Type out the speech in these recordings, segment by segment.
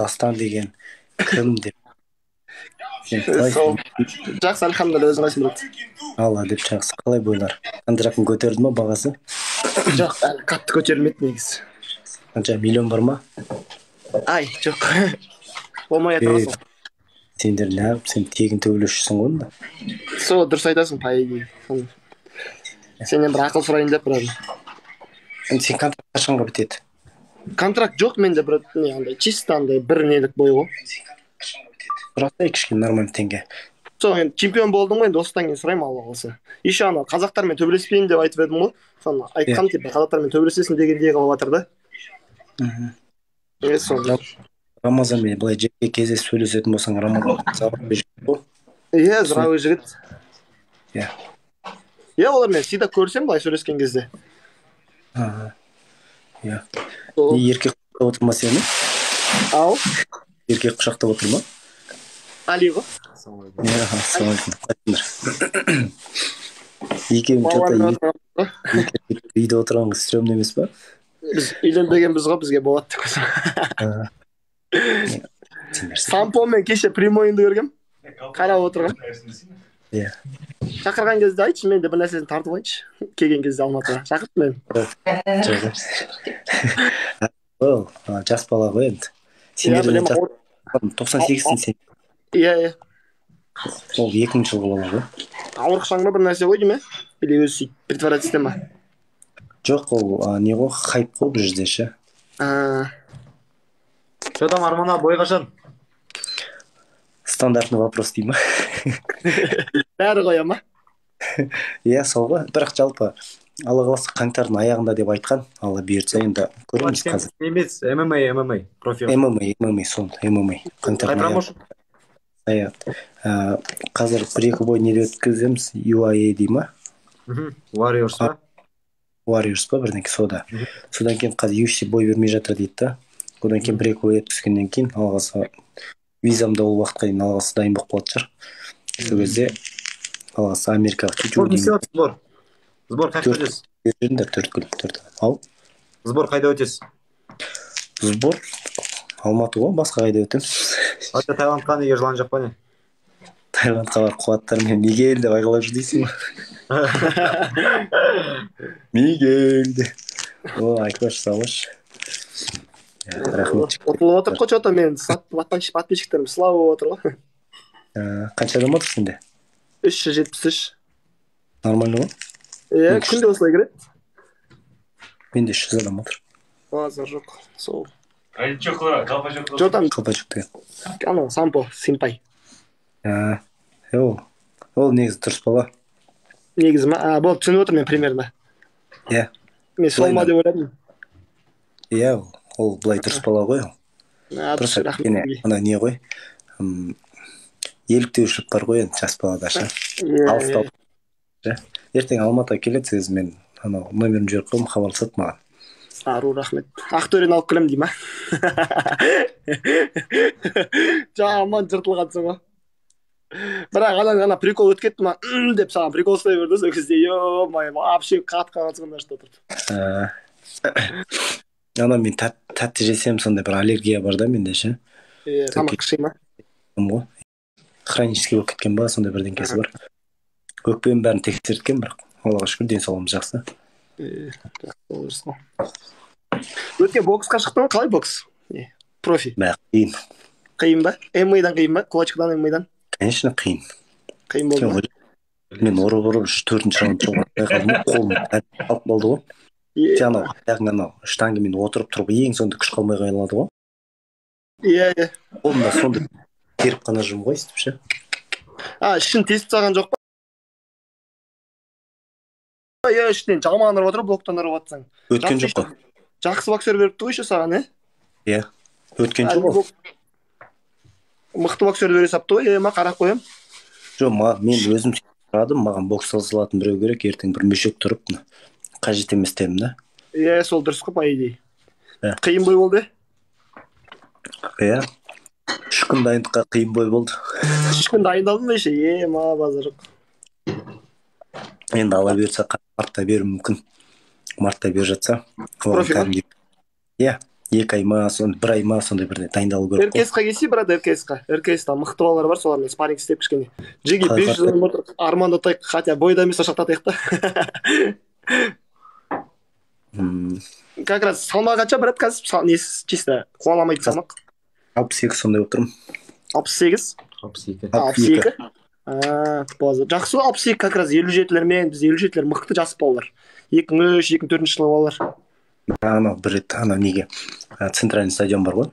Дастан деген кім деп. Сен Сол. қалайсың? Жақсы, альхамдулилля, өзің қалайсың, брат? Алла деп жақсы. Қалай бойлар? Контрактын көтерді ма бағасы? Жоқ, әлі қатты көтерілмеді негізі. Қанша миллион бар ма? Ай, жоқ. Болмай жатыр ғой Ей, сол. сендер неғып, сен тегін төбелесшісің ғой онда. Сол дұрыс айтасың, по идее. Соны. Сенен бір ақыл сұрайын деп, брат. Енді сен контракт қашанға бітеді? Контракт жоқ менде, брат, не андай, чисто андай бір нелік бой ғой. Сұрасай кішкене нормальный теңге. Сол енді чемпион болдым ғой, енді осыдан кейін сұраймын, алла қаласа. Еще ана қазақтармен төбелеспеймін деп айтып едім ғой. Соны айтқам, типа қазақтармен төбелесесің дегендей қылып жатыр да. Е, соны. Рамазанмен былай жеке кездесіп сөйлесетін болсаң, Рамазан здравый жігіт қой. Иә, здравый жігіт. Иә. Иә, олармен всегда көрсем былай сөйлескен кезде. Аха. Иә. Сол. Не, еркек құшақтап отыр ма сені? Ау. Еркек құшақтап отыр ма? Али ғой. Иә, ассалаумағалейкум. Қалайсыңдар? Екеуің Балалармен че-то отырған ғой. екі үйде отырған стрёмный емес па? Біз үйленбегенбіз ғой, бізге болады деп қойсам. Аха. Сендер Сампомен кеше прямойыңды көргем. Қарап отырғам. Иә. Шақырған кезде айтшы, мен де бір нәрсесін тартып алайыншы. Келген кезде Алматыға. Шақырт мені. Жоқ. Ол жас бала ғой енді. Иә, Сендер білемін. жас, 98-сің сен. Иә, иә. Ол 2000 жылғы бала ғой. Ауырықшаң ба бір нәрсе ғой деймін, или өзі сөйтіп притворяться ете ма? Жоқ, ол не ғой, хайп қой бұл жерде ше. А, Че там, Арман аға, бой қашан? Стандартный вопрос дей ма? Бәрі қоя ма? Иә, сол ғой. Бірақ жалпы алла қаласа қаңтардың аяғында деп айтқан. Алла бұйыртса, енді көреміз қазір. Емес, ММА, ММА, профи. ММА, ММА, сол ММА. Қай Қаңтардың аяғы. промоушн? Иә. Қазір бір екі бой неде өткіземіз? UAE дей ма? Warriors па? Warriors па, бірдеңке сода. Мгм. Содан кейін қазір UFC бой бермей жатыр дейді да. Одан кейін бір екі бой өткізгеннен кейін, алла қаласа, визам да ол уақытқа дейін, алла қаласа, дайын болып қалатын шығар. Сол кезде алла қаласа Америкаға Сбор не чуть-чуть істеп жатсыз, сбор? Сбор қай жақта Төрт. өтесіз? Жүріңдер 4 күн, төрт. Ал Сбор қайда өтесіз? Сбор Алматы ғой, басқа қайда өтемін? Қайта Таиландқа неге жылан жоқ па, не? Таиландқа барып қуаттармен «Мигель» деп айқайлап жүр дейсің ба? «Мигель» деп. О, айтпашы, салшы. Иә, рахмет. Ұтылып отыр ғой че-то мен подписчиктерім слабо болып отыр ғой. Қанша адам отыр сенде? 373. Нормально ғой. Иә, күнде осылай кіреді. Менде 300 адам отыр. Базар жоқ. Сол. Колпачок. Че там, Колпачок деген. анау Сампо, симпай. Ол негізі дұрыс бала. Негізі ма? А, болды, түсініп отырмын мен примерно. Иә. Мен сол ма Былай деп ойладым. Иә, ол былай дұрыс бала ғой ол. А, дұрыс, Просто рахмет. кішкене ана не ғой, еліктеушілік бар ғой енді жас балада ше. Иә, Алыстау. иә. Ертең Алматыға келеді, өзі мен анау номерін жіберіп қойдым, хабарласады маған. Ару, рахмет. Ақтөрені алып келемін дей ма? Жаман жыртылғансың ғой. Бірақ ана прикол өтіп кетті ма деп саған прикол ұстай берді сол кезде, ё-моё, вообще қатып қалғансың мына жерде отырып. Ана мен тәтті жесем, сондай бір аллергия бар да менде ше. Иә, тамақ қыши ма? Ғой. Хронический болып кеткен ба, сондай бірдеңкесі бар. Өкпемнің бәрін тексерткен, бірақ аллаға шүкір, денсаулығым жақсы. Е, жақсы, ол дұрыс қой. Өткен боксқа шықтың ғой, қалай бокс? Не, профи. Мә, қиын. Қиын ба? ММА-дан қиын ба? Кулачкадан, ММА-дан? Конечно, қиын. Қиын болды Сен ма? ойла, мен ұрып ұрып үш төртінші раунд жоғалтпай қалдым ғой, қолым қалып қалды ғой. Е, Сен анау аяғың анау штангамен отырып тұрып ең соңында күш қалмай қалады ғой. Иә, иә. Қолымда сондай теріп қана жүрмін ғой өйстіп ше. А, ішін тесіп тастаған жоқ па? Иә, іштен жаман ұрып отыр, блоктан ұрып жатсаң. Өткен жоқ қой. Жақсы боксер беріпті ғой еще саған, е? Иә. Өткен жоқ ол. Мықты боксер бере сапты ғой, е, ма қарап қоямын. Жоқ, мен өзім сұрадым, маған бокс салатын біреу керек, ертең бір мешок тұрып, мына, қажет емес дедім да. Иә, сол дұрыс қой, по идее. Иә. Қиын бой болды. Иә. 3 күн дайындыққа қиын бой болды. 3 күн дайындалдың ба еще? Е, ма, базар жоқ. Енді ала берсе, мартта беруі мүмкін. Мартта беріп жатса, оған Профи ма? кәдімгідей. Иә. 2 ай ма, сон бір ай ма, сондай бір дайындалу керек қой. РКС-қа келсе, брат, РКС-қа. РКС-та мықты балалар бар, солармен спарринг істеп кішкене. Джиги Қалай 500 мың отыр, Арманды ұтайық, хотя бойда емес, сол жақта атайық та. Как раз салмағы қанша, брат, қазір? Несі чисто қуаламайтын салмақ. 62 сондай болып тұрмын. 68? 62. 62. А, базар. Жақсы ғой, 62 как раз 57-лермен, бізде 57-лер мықты жас балалар. 2003, 2004 жылғы балалар. Анау бір рет ана неге, центральный стадион бар ғой.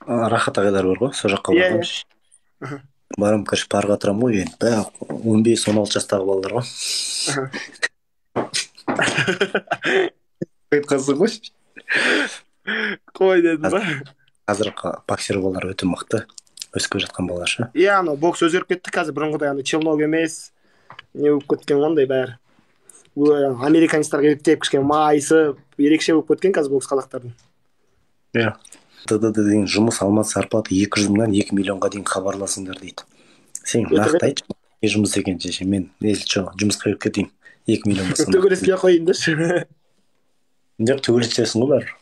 Рахат ағайлар бар ғой, сол жаққа Иә, барғанмын. Барамын, короче, парға тұрамын ғой енді, бә, 15-16 жастағы балалар ғой. Айтқансың ғой. Қой дедім ба? Қазір боксер балалар өте мықты, өсіп келе жатқан балалар ше. Иә, анау бокс өзгеріп кетті қазір, бұрынғыдай андай челнок емес, не болып кеткен ғой андай бәрі. Ой, американецтарға еліктеп, кішкене майысып, ерекше болып кеткен қазір бокс қазақтардың. Иә, ТДД деген жұмыс, Алматы, зарплата 200 мыңнан 2 миллионға дейін, хабарласыңдар дейді. Сен Өтірік. нақты айтшы, не жұмыс екенін шеше. Мен, если че, жұмысқа кіріп кетейін, 2 миллион болса. Төбелеспей ақ қояйын деші. Жоқ, төбелесесің ғой бәрібір.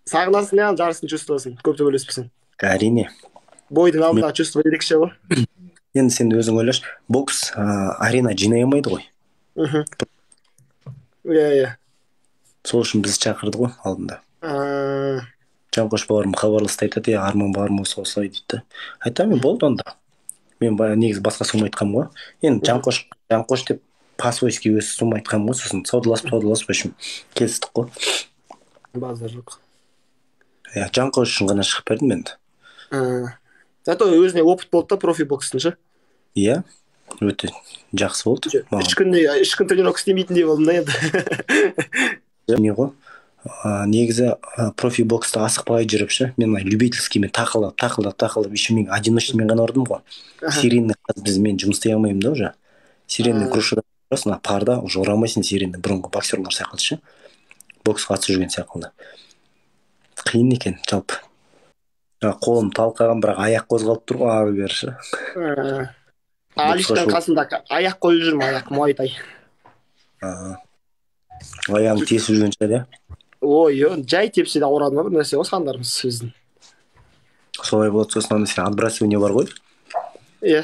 Сағынасың, иә, жарысын чувствосың, көп төбелеспесең. Әрине. Бойдың алдындағы чувство ерекше ғой. Енді сен өзің ойлашы, бокс арена жинай алмайды ғой. Иә, иә. Сол үшін бізді шақырды ғой алдында. Жанқош бауырым хабарласты, айтады: «Е, Арман бауырым, осы осылай», — дейді да. Айтамын: «Болды онда». Мен негізі басқа сумма айтқанмын ғой енді, Жанқош, Жанқош деп по свойски өзі сумма айтқанмын ғой. Сосын саудаласып, саудаласып, в общем, келістік қой. Базар жоқ. Иә, Жанқош үшін ғана шығып бердім енді. Зато өзіне опыт болды да профи бокстың ше. Иә, өте жақсы болды маған. 3 күн тренировка істемейтіндей болдым да енді. Не ғой, негізі профи бокста асықпай жүріп ше, мен ана любительскиймен тақылдап, тақылдап, тақылдап, еще мен одиночныймен ғана ұрдым ғой. Серийный қазір біз, мен жұмыс істей алмаймын да уже. Серийный грушада ұрасың, а парда уже ұра алмайсың серийный, бұрынғы боксерлар сияқты ше, боксқа қатысып жүрген секілді. Қиын екен жалпы. Қолым талқаған, бірақ аяқ қозғалып тұр ғой ары бері ше. Алиштің Боксқа. қасында аяқ қойып жүрмін, аяқ муайтай. Аяғың тесіп жүрген шығар, иә? Ой, жай тепсе де ауырады ма, бір нәрсе ғой сандарымыз біздің. Солай болады. Сосын ана сен отбрасывание бар ғой. Иә.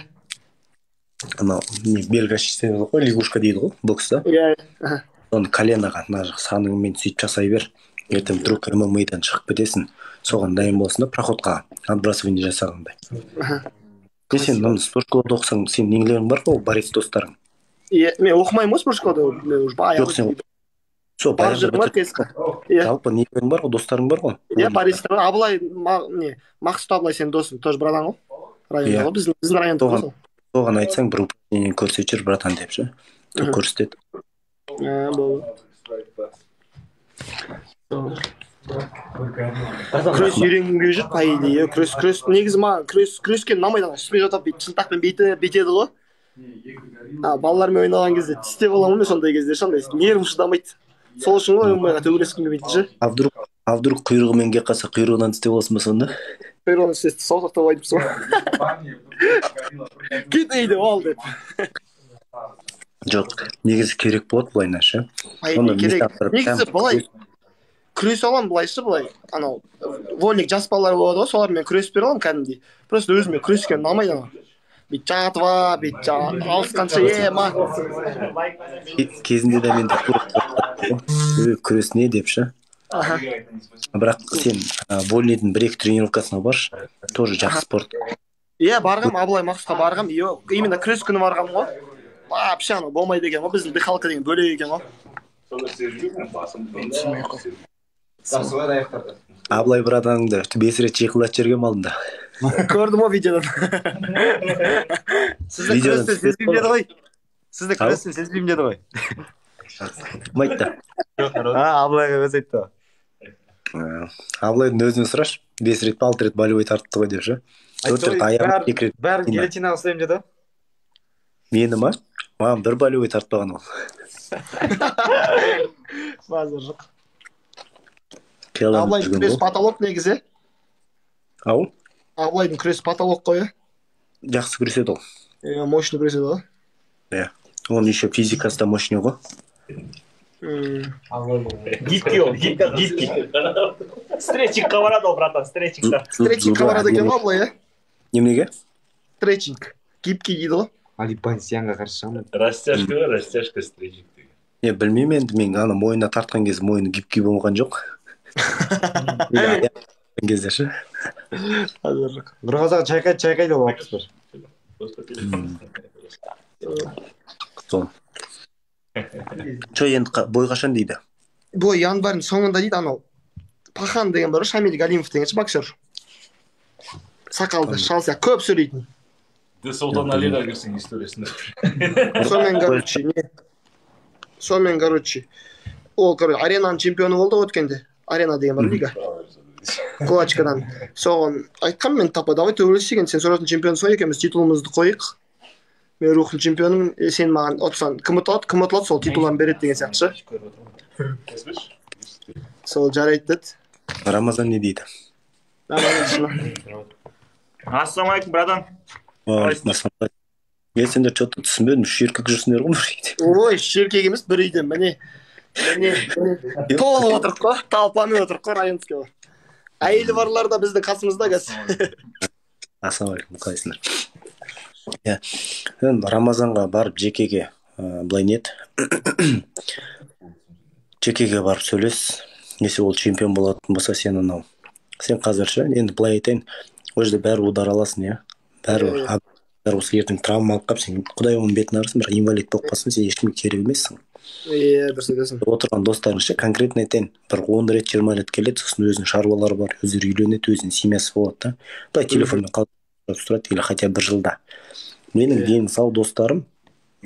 Анау не, белка ғой, лягушка дейді ғой бокста. Иә. Соны коленоға мына жақ саныңмен сөйтіп жасай бер, ертең вдруг ММА-дан шығып кетесің, соған дайын боласың да, проходқа отбрасывание жасағандай. Не, сен ана спорт школада оқысаң, сенің нелерің бар ғой, борец достарың. Иә, мен оқымаймын ғой спорт школада, мен уже баяғы. Жоқ, сен сол Барып баяғыда жүрмін ғой бітіріп РКС-қа. Иә. Жалпы нелерің бар ғой, достарың бар ғой. Иә, борецтер бар. Абылай, не, Мақсұт Абылай сенің досың, тоже братан ғой. Районда Иә. ғой, біздің районда ғой сол. Соған айтсаң, бір упражнение көрсетіп жүр, братан, деп ше. Көрсетеді. Ә, болды. Күрес үйренгім келіп жүр, по идее. Күрес негізі маған күрескен ұнамайды, ана үстіме жатып бүйтіп шынтақпен бүйтіп бүйтеді ғой. А балалармен ойнаған кезде тістеп аламын ғой мен сондай кезде ше, андай нервім шыдамайды. Сол үшін ғой ММА-ға төбелескім келмейтін ше. А вдруг құйрығымен келіп қалса, құйрығынан тістеп аласың ба сонда? Құйрығынан тістесе, саусақтап айтыпсың ғой. Кет ей деп ал деп. Жоқ, негізі керек болады былайынан ше. По идее Оны керек. метафора. Негізі Прям былай күресе аламын былайшы, былай анау вольник жас балалар болады ғой, солармен күресіп бере аламын кәдімгідей. Просто өзіме күрескен ұнамайды, анау бүйтіп жатып алып, бүйтіп алысқанша е ма. Кезінде де мен де тура ғой, күрес не деп ше. Бірақ сен вольныйдың бір екі тренировкасына баршы, тоже жақсы спорт. Иә, барғам, Абылай Мақсұтқа барғам, именно күрес күні барғам ғой. Вообще анау болмайды екен ғой, біздің дыхалка деген бөлек екен ғой. Жақсы ғой аяқтарды. Абылай братаныңды бес рет жиқылдатып жібергенмін алдында. Көрдім ғой видеодан. Сізді Видеодан күрестен түсіріп сезбеймін деді ғой. Сізді Ау? күрестен сезбеймін деді ғой. Кім айтты? А, Абылайға өзі айтты ғой. Абылайдың өзінен сұрашы, бес рет па, алты рет болевой тартты ғой деп ше, төрт Айтты рет ғой, аяғын, екі рет. Бәрін гильотинаға ұстаймын деді ғой. Мені ма? Маған бір болевой тартпаған ол. Базар жоқ. Қиялданып Абылайдың жүрген күрес ғой. потолок негізі. Ау. Абылайдың күресі потолок қой, иә. Жақсы күреседі ол. Иә, мощный күреседі ғой. Иә, оның еще физикасы да мощный ғой. Гибкий ол, гибкий. Стретчингқа барады ол, братан, стретчингқа. Стретчингқа барады екен ғой былай, иә? Неменеге? Стретчинг. Гибкий дейді ғой. Али Пансианға қарсы шығамын. Растяжка, растяжка, стретчинг деген. Не, білмеймін енді, мен ана мойнына тартқан кезде мойны гибкий болған жоқ. Кезде ше. Нұрғазы чайқайды, чайқайды ол 61. Сол. Чо енді бой қашан дейді? Бой январьдың соңында дейді, анау. Пахан деген бар, Шамиль Галимов деген ше боксер. Сақалды, шал сияқты көп сөйлейтін. Солтан Алиға кірсең историясында. Сонымен, короче, не? Сонымен, короче, ол, короче, аренаның чемпионы болды өткенде. Арена деген бар лига. Кулачкадан. Соған айтқан мен тапа, давай төбелесейік, енді сен сұратын чемпионсың ғой, екеуміз титулымызды қойық. Мен рухтың чемпионымын, сен маған ұтсаң, кім ұтылады, кім ұтылады, сол титулын береді деген сияқты ше. Сол жарайды деді. Рамазан не дейді? Рамазан. Ассалаумағалейкум, братан. Мен сендер что-то түсінбедім, үш еркек жүрсіңдер ғой бір үйде. Ой, үш еркек емес, бір үйде, міне. Міне, толып отырық қой, талпамен отырық қой, районский бар. Әйелі барлар да біздің қасымызда қазір. Ассалаумағалейкум, қалайсыңдар? Иә, Рамазанға барып жекеге, былай не ет? Жекеге барып сөйлес. Если ол чемпион болатын болса, сен анау. Сен қазір ше, енді былай айтайын, ол жерде бәрі удар аласың, иә? Бәрі осы ертең травма алып қалып, сен құдай оның бетін арысын, бірақ инвалид болып қалсаң, сен ешкімге керек емессің. Иә, дұрыс айтасың. Отырған достарың ше, конкретно айтайын, бір 10 рет, 20 рет келеді, сосын өзінің шаруалары бар, өздері үйленеді, өзінің семьясы болады да. Былай телефонмен қалып тұрады, или хотя бір жылда. Менің дені сау достарым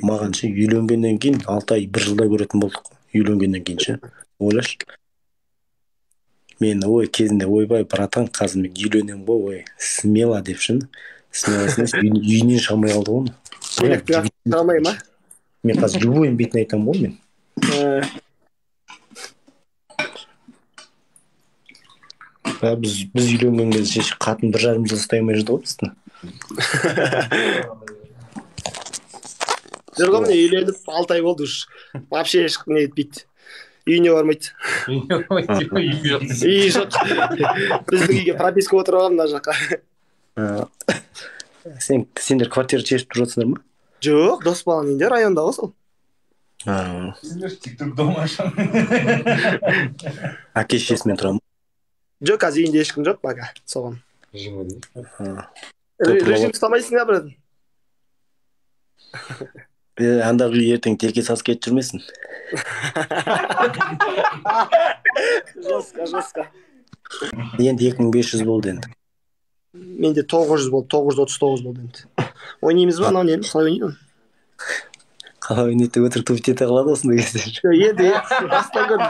маған ше үйленгеннен кейін 6 ай, 1 жылда көретін болдық қой. Үйленгеннен кейін ше. Ойлашы. Мен ой кезінде ойбай, братан, қазір мен үйленемін ғой, ой, смело деп шын. Смело үйінен шыға алмай қалды ғой. Шыға алмай ма? Мен қазір любойын бетін айтамын ғой мен. Біз үйленген кезде қатын 1,5 жыл ұстай алмай жүрді ғой бізді. Жоқ, міне үйленіп 6 ай болды уж. Вообще ешқандай не етпейді. Үйіне бармайды. Үйі жоқ. Біздің үйге прописка отырып алған мына жаққа. Сендер квартира шешіп тұрып жатсыңдар ма? Жоқ, дос баланың үйінде, районда ғой сол. Тикток дома ашамын. Әке шешесімен тұра ма? Жоқ, қазір үйінде ешкім жоқ пока соған. Режим ұстамайсың ба, брат? Андағы үй ертең телке сасып кетіп жүрмесін. Жестко, жестко. Енді 2500 болды енді. Менде 900 болды, 939 болды енді. Ойнаймыз ба, анау нені? Қалай ойнаймын? Қалай ойнайды деп өтірік тупить ете қалады осындай кезде. Енді, бастан көрдім.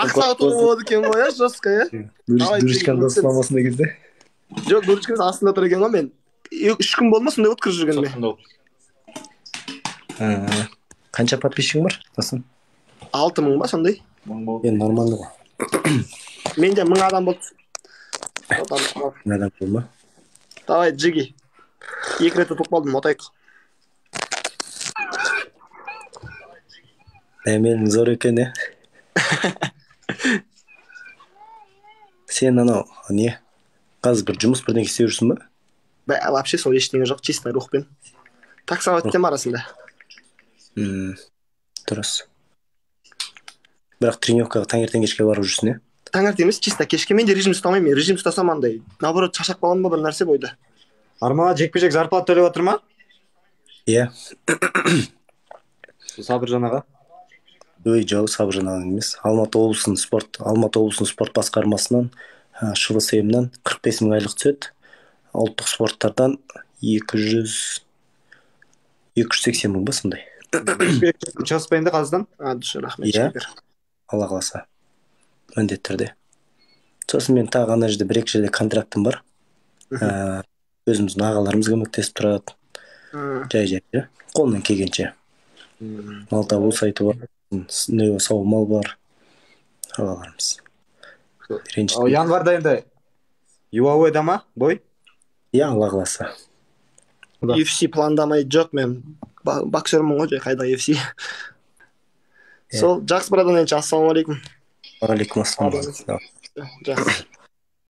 Ақша ұтуға болады екен ғой, жестко, иә? Дурочканы ұстамам осындай кезде. Жоқ, дурочкамыз астында тұр екен ғой мен. 3 күн болды ма сондай өткізіп жүргеніме? Қанша подписчигің бар? Асын? 6000 ба сондай? Енді нормально ғой. Менде 1000 адам болды. 1000 адам болды ма? Давай, джиги. 2 рет ұтылып қалдым, ұтайық. Дәмелің зор екен, е? Сен анау, не? Қазір бір жұмыс бірдеңе істеп жүрсің ба? Вообще сол ештеңе жоқ, чисто рухпен. Таксовать етем арасында. Дұрыс. Бірақ тренировкаға таңертең кешке барып жүрсің, е? Таңертең емес, чисто кешке. Мен де режим ұстамаймын. Мен режим ұстасам андай, наоборот, шаршап қаламын ба бір нәрсе бойда. Арман, жекпе-жек зарплата төлеп отыр ма? Иә. Сабыржан аға? Ой, жоқ, Сабыржан аға емес. Алматы облысының спорт басқармасынан, ШВСМ-нан 45 мың айлық түседі. Ұлттық спорттардан 280 мың ба сондай. Шығыс па енді Қазақстан? Рахмет. Иә. Алла қаласа. Міндетті түрде. Сосын мен тағы ана жерде бір-екі жерде контрактым бар. Өзіміздің ағаларымыз көмектесіп тұрады. Жай-жай, қолынан келгенше. Малтабу сайты бар, саумал бар. Ағаларымыз. Январда енді ЮАЕ-да ма бой? Иә, Алла қаласа. UFC пландамай жоқ, мен боксермін ғой, жай қайда UFC. Иә. Сол, жақсы, братан, енді ассалаумағалейкум. Уағалейкум ассалам. Жақсы.